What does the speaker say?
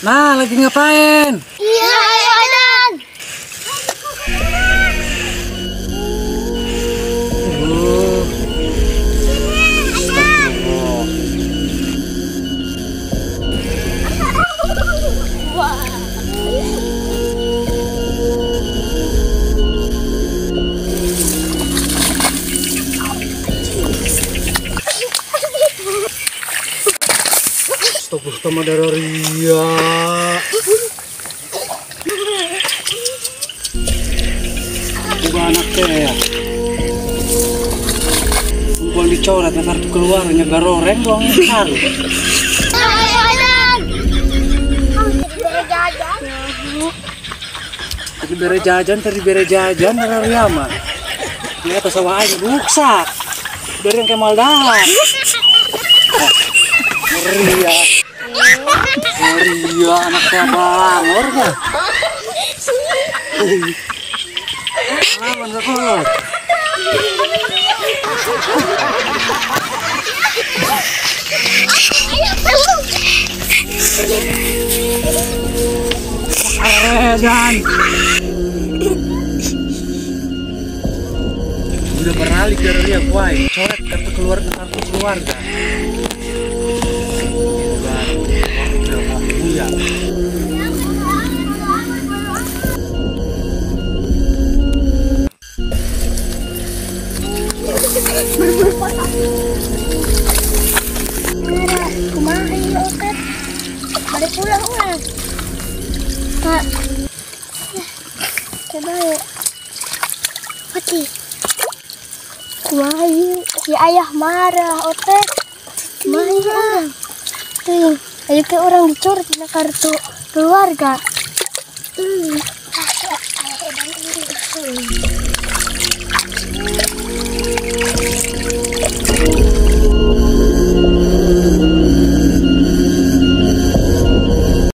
Nah, lagi ngapain? Iya, ayo Dan. Astagfirullah, ria. Buka anak teh ya. Bukan dicoret, kartu keluarnya garoreng doang kali. Tadi bere jajan, tadi bere jajan, ria mah. Ini atas sawah aja ruksak. Dari yang kemal dahar. Ria. Ria anak saya bangor kan? Lawan sekolah. Dan udah beralih dari Ria, wah, coret kartu keluarga, kartu keluarga. Kumaha ieu otet? Balik pulang urang. Kak. Coba ya. Pati. Kumaha ieu? Si ayah marah otet. Kumaha ieu urang? Tuh, ayo ke orang dicoret dina kartu keluarga.